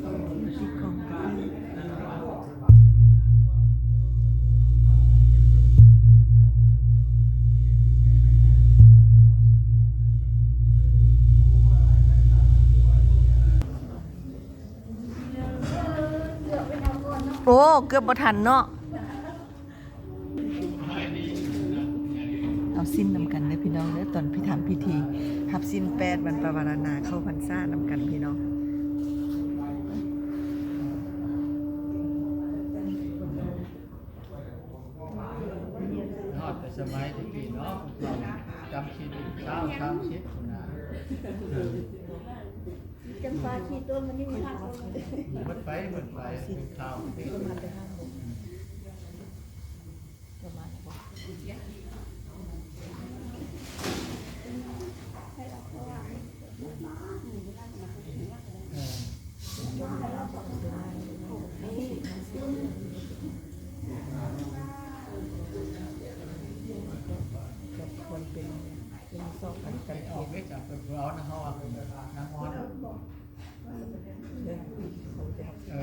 ໂອ້ ເກືອບບໍ່ທັນເນາະ. ເອົາສິນນຳກັນເດີພີ່ນ້ອງເດີ ຕອນພິທຳພິທີຮັບສິນແປດວັນປະວາລະນາເຂົ້າພັນສານຳກັນພີ່ນ້ອງ. ຮອດແຕ່ສະໄໝແຕ່ກີ້ເນາະ ເຂົາຈຳສິນຊາວ ສາມສິບພຸ້ນນະ. ຈຳປາສີ່ຕົ້ນ ມັນຍັງມີຮາກ ໝົດໄປ ໝົດໄປ ເປັນຂ່າວ ປະມານນັ້ນບໍ່? ມັນເປັນ ເປັນສອງອັນກັນເອງ. ເອີ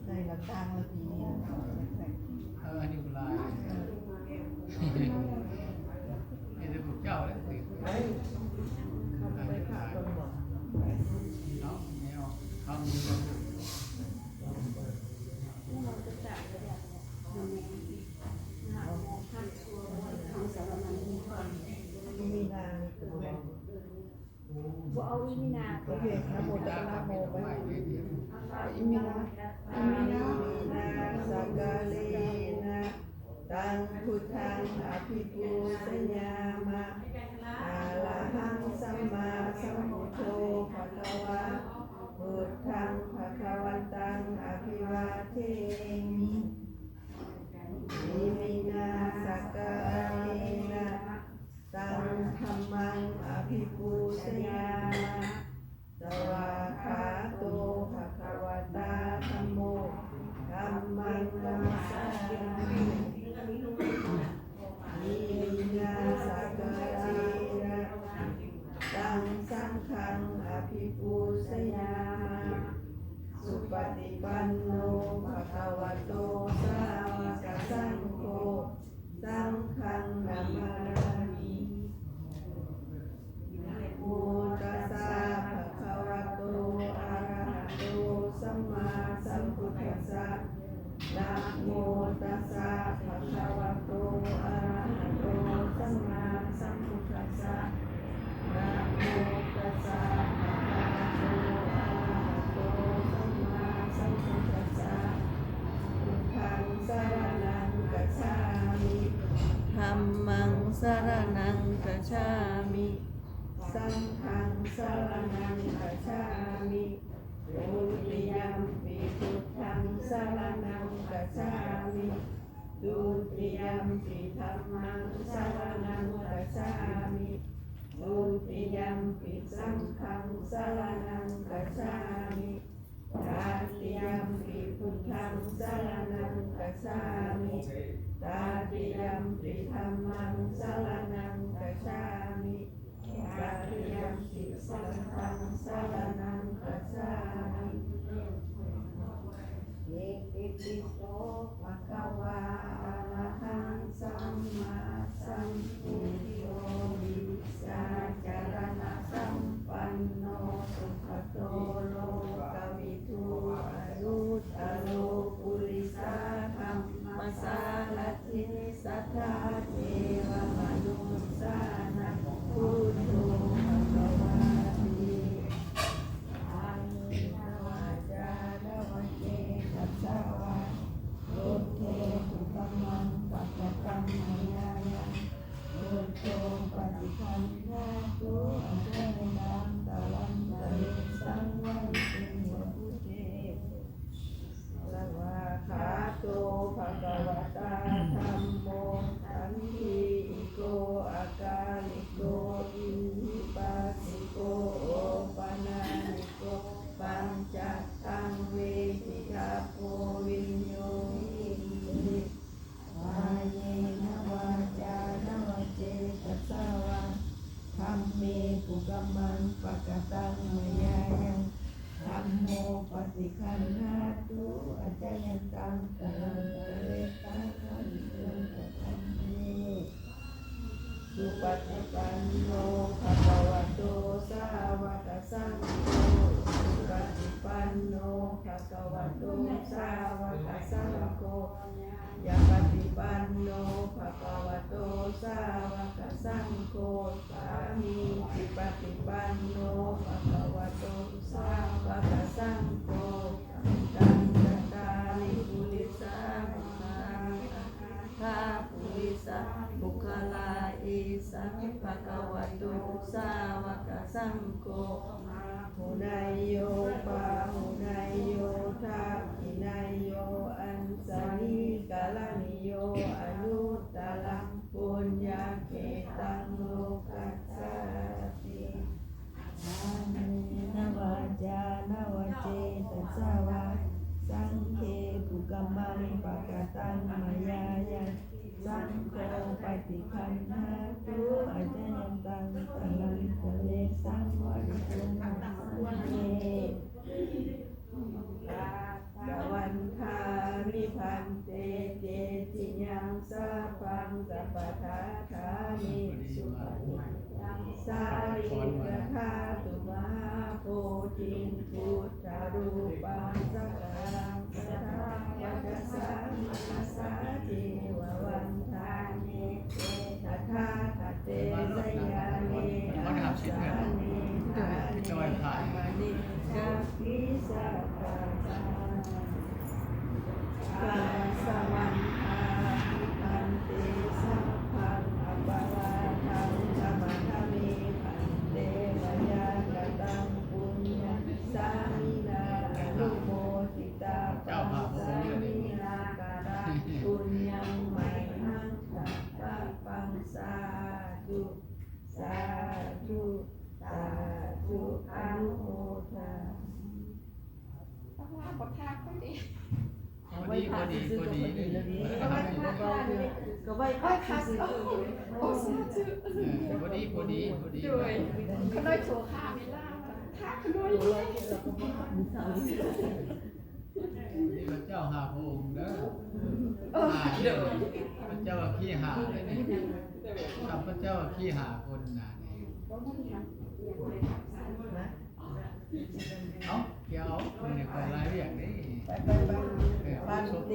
ໃສ່ໜ້າຕ່າງລະປີນີ້ ເອີ ອັນນີ້ກໍຫຼາຍ ເອີ ເຮັດໃຫ້ພວກເຈົ້າເດ້ ເອີ ເນາະ ແນວເຮົາມີ ບໍ່ເອົາອີ່ມີນາ ໂອເຄ ນະໂມຕັດສະ ນະໂມໄປ ອີ່ມີນາ ອີ່ມີນາ ອີ່ມີນາ ສັກກາເລນະ ຕັງ ພຸດທັງ ອະພິປູຊະຍາມະ ອະລະຫັງ ສຳມາສຳພຸດໂທ ພະຄະວາ ພຸດທັງ ພະຄະວັນຕັງ ອະພິວາເທມິ ອີ່ມິນາ ສັກກາເລນະ ຕັງ ທຳມັງ ອະພິປູຊະຍາມະ ສະວາກຂາໂຕ ພະຄະວະຕາ ທຳໂມ ທຳມັງ ນະມັດສາມິ ອີ່ມິນາ ສັກກາເລນະ ຕັງ ສັງຄັງ ອະພິປູຊະຍາມະ ສຸປະຕິປັນໂນ ພະຄະວະໂຕ ສາວະກະສັງໂຄ ສັງຄັງ ນະມາມິ ນະໂມຕັດສະ ພະຄະວະໂຕ ອະລະຫະໂຕ ສຳມາສຳພຸດທັດສະ ນະໂມຕັດສະ ພະຄະວະໂຕ ອະລະຫະໂຕ ສຳມາສຳພຸດທັດສະ ນະໂມຕັດສະ ພະຄະວະໂຕ ອະລະຫະໂຕ ສຳມາສຳພຸດທັດສະ ພຸດທັງ ສະລະນັງ ກັດສາມິ ທຳມັງ ສະລະນັງ ກັດສາມິ ສັງຄັງ ສະລະນັງ ກັດສາມິ ທຸຕິຍຳປິ ພຸດທັງ ສະລະນັງ ກັດສາມິ ທຸຕິຍຳປິ ທຳມັງ ສະລະນັງ ກັດສາມິ ທຸຕິຍຳປິ ສັງຄັງ ສະລະນັງ ກັດສາມິ ຕະຕິຍຳປິ ພຸດທັງ ສະລະນັງ ກັດສາມິ ຕະຕິຍຳປິ ທຳມັງ ສະລະນັງ ກັດສາມິ ຕະຕິຍຳປິ ສັງຄັງ ສະລະນັງ ກັດສາມິ ເອຕິປິໂສ ພະຄະວາ ອະລະຫັງ ສຳມາສຳພຸດໂທ ວິຊາຈາລະນະສຳປັນໂນ ສຸຂະໂຕ ໂລກະວິທູ ອະນຸດຕະໂລ ປຸລິສະ ທຳມະສາລະ ທິ ສັດຖາເທວະມະນຸດສານັງ ພຸດໂທ ພະຄະວາຕິ ກາເມນະວາຈານະວະເຈຕະສະວາ ບຸບເພ ກຸຕະມັງ ປັກກະຕັງ ມະຍາຍັງ ບຸບໂພ ປະຕິຄັນທາຕຸ ອະເພດາ ກະຕັງມາຍາຍັງ ທຳໂມປະຕິຄັນຫາຕຸ ອາຈະຍັນຕັງ ຕະລັນຕະເລ ສາວັນເຕີ ກະຕັມເມ ສຸປະຕິປັນໂນ ພະຄະວະໂຕ ສາວະກະສັງໂຄ ສຸປະຕິປັນໂນ ພະຄະວະໂຕ ສາວະກະສັງໂຄ ຍາປະຕິປັນໂນ ພະຄະວະໂຕ ສາວະກະສັງໂຄ ສາມີຈິປະຕິປັນໂນ ພະຄະວະໂຕ ສາວະກະສັງໂຄ ຍະຖາ ປັນຕະຕານິ ປຸລິສາ ທາ ປຸລິສະ ບຸກຄະລາ ເອສະ ພະຄະວະໂຕ ສາວະກະສັງໂຄ ມະຫຸນາຍໂຍ ປະຫຸນາຍໂຍ ທັກຂິນາຍໂຍ ອັນສະລີກະລະນິໂຍ ອະນຸດຕະລັງ ປຸນຍະເຂຕັງ ໂລກັດສາຕິ ກາເມນະ ວາຈານະ ວະເຈຕະສະວາ ສັງເຂ ກຸກຳມັງ ປະກະຕັງ ມາຍາຍັງ ສັງໂຄ ປະຕິຄັນຫາຕຸ ອາຈະຍັນຕັງ ຕະລັນຕະເລ ສາວັນເຕີ ກະຕັມເມ ສາວັນທາມິ ພັນເຕ ເຈຕິຍັງ ສັບພັງ ສັບປະທາທາມິ ສຸປະຕິປັນຍັງ ສາລີຣະທາຕຸ ມະຫາໂພທິງ ພຸດທະຮູປັງ ສະກະລັງ ສະຖາປະທາສາມິ ອາສາເທວະວັນທາເນ ເອ ຕະຖາຄະເຕ ສະຍາເນ ອາສະເນ ຖາເນ ຄະມະເນ ຈະພິສາກະທາ ກາສະວັນທາມິ ພັນເຕ ສັບພັງ ອະປະລາທັງ ຂະມະທະເມ ພັນເຕ ມາຍາກະຕັງ ປຸນຍັງ ສາມິນາ ອະນຸໂມທິຕາ ປັງ ສາມິນາ ກາລັງ ປຸນຍັງ ໄມຫັງ ສະປະປັງ ສາທຸ ສາທຸ ສາທຸ ອະນຸໂມທາ ປາກລາວບໍ່ທາກເຂົາເດ້ ພໍດີ ພໍດີ ພໍດີເດ້ ກະໄວ້ພັກຊື່ໆ ໂອ້ ສາທຸ ເອີ ພໍດີ ພໍດີ ພໍດີ ໂດຍ ກະເລີຍໂທຫາເມລາ ທາກເຂົາໜ້ອຍ ນີ້ພະເຈົ້າຫ້າພະອົງເດີ ເອີ ໂດຍ ພະເຈົ້າອະຄີຫ້າເດ້ ໂດຍ ຂ້າພະເຈົ້າອະຄີຫ້າຄົນນະ ເອົາ ກ່ຽວເອົາ ມື້ນີ້ຂ້ອຍຫຼາຍວຽກເດ້ ໄປ ໄປ ໄປ ເອີ ພັນເຕ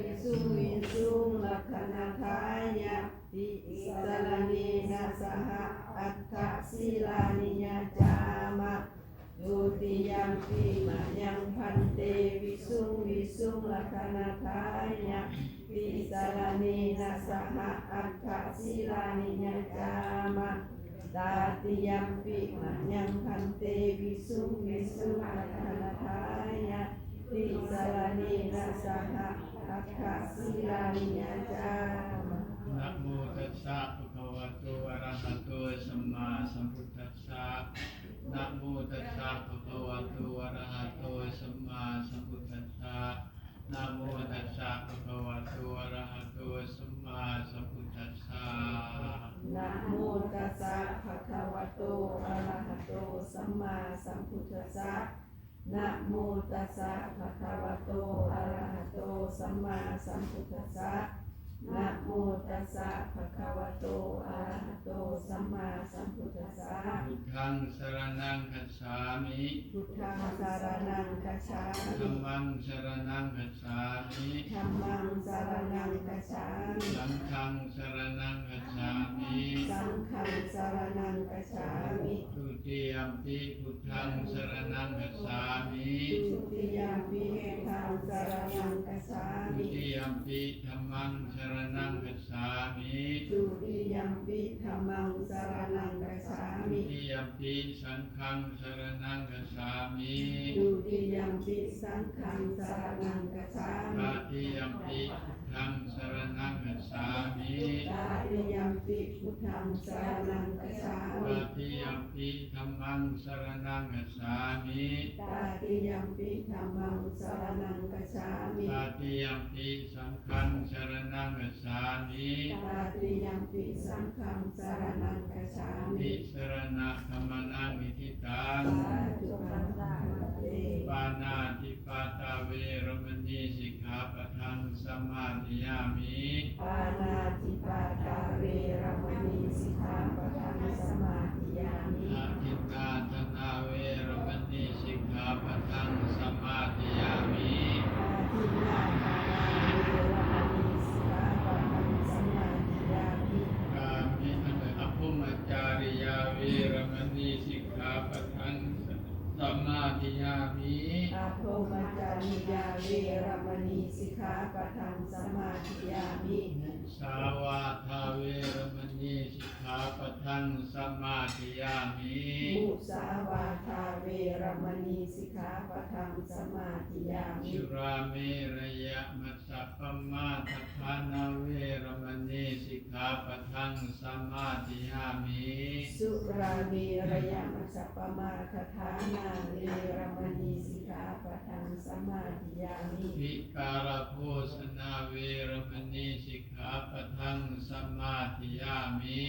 ວິສຸງ ວິສຸງ ລັກຂະນະທາຍະ ຕິສະລະເນນະ ສະຫະ ອັດຖະສີລານິ ຍະຈາມະ ທຸຕິຍຳປິ ມະຍັງ ພັນເຕ ວິສຸງ ວິສຸງ ລັກຂະນະທາຍະ ຕິສະລະເນນະ ສະຫະ ອັດຖະສີລານິ ຍະຈາມະ ຕະຕິຍຳປິ ມະຍັງ ພັນເຕ ວິສຸງ ວິສຸງ ລັກຂະນະທາຍະ ຕິສະລະເນນະ ສະຫະ ອັດຖະສີລານິ ຍະຈາມະ ນະໂມຕັດສະ ພະຄະວະໂຕ ອະລະຫະໂຕ ສຳມາສຳພຸດທັດສະ ນະໂມຕັດສະ ພະຄະວະໂຕ ອະລະຫະໂຕ ສຳມາສຳພຸດທັດສະ ນະໂມຕັດສະ ພະຄະວະໂຕ ອະລະຫະໂຕ ສຳມາສຳພຸດທັດສະ ນະໂມຕັດສະ ພະຄະວະໂຕ ອະລະຫະໂຕ ສຳມາສຳພຸດທັດສະ ນະໂມຕັດສະ ພະຄະວະໂຕ ອະລະຫະໂຕ ສຳມາສຳພຸດທັດສະ ນະໂມຕັດສະ ພະຄະວະໂຕ ອະລະຫະໂຕ ສຳມາສຳພຸດທັດສະ ພຸດທັງສະຣະນັງຄັດສາມິ ພຸດທັງສະຣະນັງຄັດສາມິ ທຳມັງສະຣະນັງຄັດສາມິ ທຳມັງສະຣະນັງຄັດສາມິ ສັງຄັງສະຣະນັງຄັດສາມິ ສັງຄັງສະຣະນັງຄັດສາມິ ທຸຕິຍຳປິ ພຸດທັງສະຣະນັງຄັດສາມິ ທຸຕິຍຳປິ ພຸດທັງສະຣະນັງຄັດສາມິ ທຸຕິຍຳປິ ທຳມັງສະຣະນັງຄັດສາມິ ທຸຕິຍຳປິ ທຳມັງສະຣະນັງຄັດສາມິ ທຸຕິຍຳປິ ສັງຄັງສະຣະນັງຄັດສາມິ ທຸຕິຍຳປິ ສັງຄັງສະຣະນັງຄັດສາມິ ຕະຕິຍຳປິ ພຸດທັງສະຣະນັງຄັດສາມິ ຕະຕິຍຳປິ ພຸດທັງສະຣະນັງຄັດສາມິ ຕະຕິຍຳປິ ທຳມັງສະຣະນັງຄັດສາມິ ຕະຕິຍຳປິ ທຳມັງສະຣະນັງຄັດສາມິ ຕະຕິຍຳປິ ສັງຄັງສະຣະນັງ สามิ Tatiyampi saṅghaṃ saraṇaṃ gacchāmi. ติสรณะกัมมะนะนิฏฐิตัง Sādhu bhante. ปาณาติปาตาเวรมณีสิกขาปะทังสมาธิยามิ Pāṇātipātā veramaṇī sikkhāpadaṃ samādiyāmi. อทินนาทานาเวรมณีสิกขาปะทังสมาธิยามิ Adinnādānā veramaṇī sikkhāpadaṃ samādiyāmi. กาเม อัน อพรหมจาริยาเวรมณีสิกขาปะทังสมาธิยามิ Abrahmacariyā veramaṇī sikkhāpadaṃ samādiyāmi. มุสาวาทาเวรมณีสิกขาปะทังสมาธิยามิ Musāvādā veramaṇī sikkhāpadaṃ samādiyāmi. สุราเมรยะมัจจปมาทฐานาเวรมณีสิกขาปะทังสมาธิยามิ Surāmerayamajjapamādaṭṭhānā veramaṇī sikkhāpadaṃ samādiyāmi. วิการโภชนาเวรมณีสิกขาปะทังสมาธิยามิ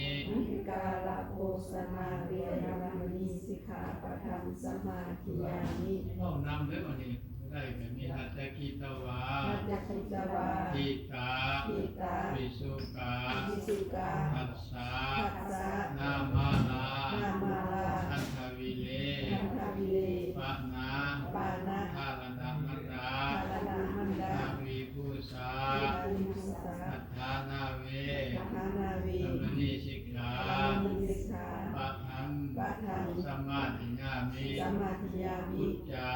Vikālabhojanā veramaṇī sikkhāpadaṃ samādiyāmi. ເວົ້ານຳເດີ ບາດນີ້ ໄດ້ແບບນີ້ Majjhakitvā, Majjhakitvā, Ṭhitā, Ṭhitā, Pisukā, Pisukā, Dassā, Dassā, Nāmālā, Nāmālā, Khandhavile, Khandhavile, Pana, Pana, Dhāraṇamaṇḍā, Dhāraṇamaṇḍā, Navibhūsā, Navibhūsā, Daṭṭhānā ve, Daṭṭhānā ve, ramaṇī sikkhā, ramaṇī sikkhā, padaṃ, padaṃ, samādiyāmi, samādiyāmi. Uccā,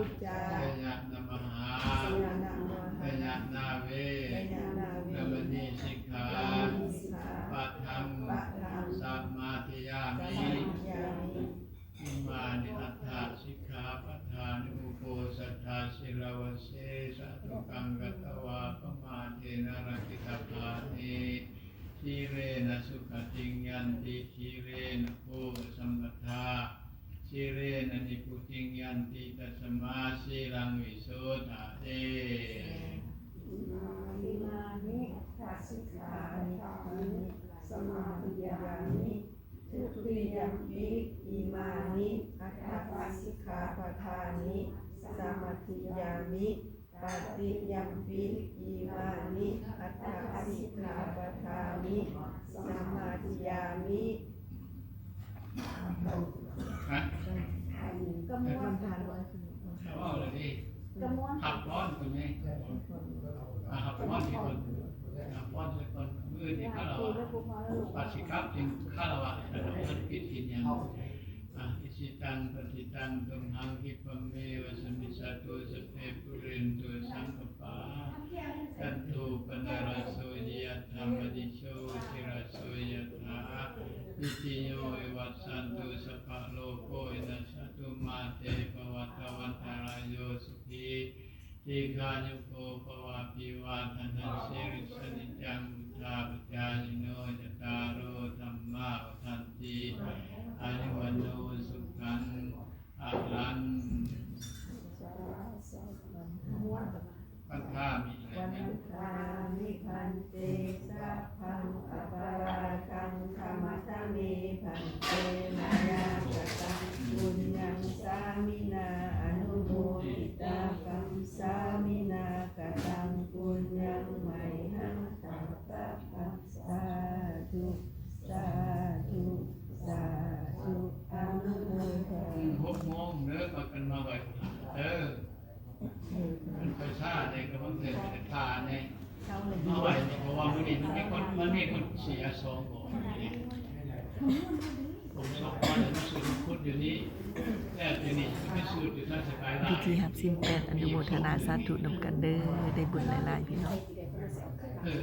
Uccā, Sayanamahā, Sayanamahā, Sayanā ve, Sayanā ve, ramaṇī sikkhā, ramaṇī sikkhā, padaṃ, padaṃ, samādiyāmi, samādiyāmi. Imāni aṭṭha sikkhāpadāni uposathasīlavassena sādhukaṃ katvā appamādena rakkhitabāni. Sīlena sugatiṃ yanti, sīlena bhogasampadā, sīlena nibbutiṃ yanti, tasmā sīlaṃ visodhaye. Imāni aṭṭha sikkhāpadāni samādiyāmi. Dutiyampi imāni aṭṭha sikkhāpadāni samādiyāmi. Tatiyampi imāni aṭṭha sikkhāpadāni samādiyāmi. ຮະ? ກະມ່ວນ ເວົ້າແລ້ວເດ້ ກະມ່ວນ ຮັບພອນເພິ່ນແດ່ ອ່າ ຮັບພອນເພິ່ນ ຮັບພອນເພິ່ນ ມື້ນີ້ຄາລະວະ ປາສິກັບຈຶ່ງຄາລະວະ ເພິ່ນຜິດເຮັດຫຍັງ ອາ Icchitaṃ patthitaṃ tumhaṃ khippameva samijjhatu, sabbe pūrentu saṅkappā, cando paṇṇaraso yathā, maṇi jotiraso yathā, sabbītiyo vivajjantu, sabbarogo vinassatu, mā te bhavatvantarāyo, sukhī dīghāyuko bhava. Abhivādanasīlissa niccaṃ vuḍḍhāpacāyino, cattāro dhammā vaḍḍhanti, āyu vaṇṇo sukhaṃ balaṃ. ພັນທາມິ ພັນທາມິ bhante, sabbaṃ aparādhaṃ khamatha me bhante, mayā kataṃ puññaṃ sāminā anumoditabbaṃ, sāminā kataṃ puññaṃ mayhaṃ dātabbaṃ. Sādhu, sādhu, sādhu, anumodāmi. ຫົກໂມງເດີ ພາກັນມາໄຫວ້ພະເດີ ມັນໄປຊ້າແດ່ ກະບາງເທື່ອກະໄດ້ຖ້າແດ່ ມາໄຫວ້ ເພາະວ່າມື້ນີ້ມັນມີຄົນ ມັນມີຄົນເສຍສອງບ່ອນ ຜົມສອງບ່ອນ ມາສູດຄຸດຢູ່ນີ້ ແລ້ວຢູ່ນີ້ໄປສູດຢູ່ທາງສະກາຍລາວ ພິທີຮັບສິນແປດ ອະນຸໂມທະນາສາທຸນຳກັນເດີ ໄດ້ບຸນຫຼາຍໆ ພີ່ນ້ອງ. ເອີ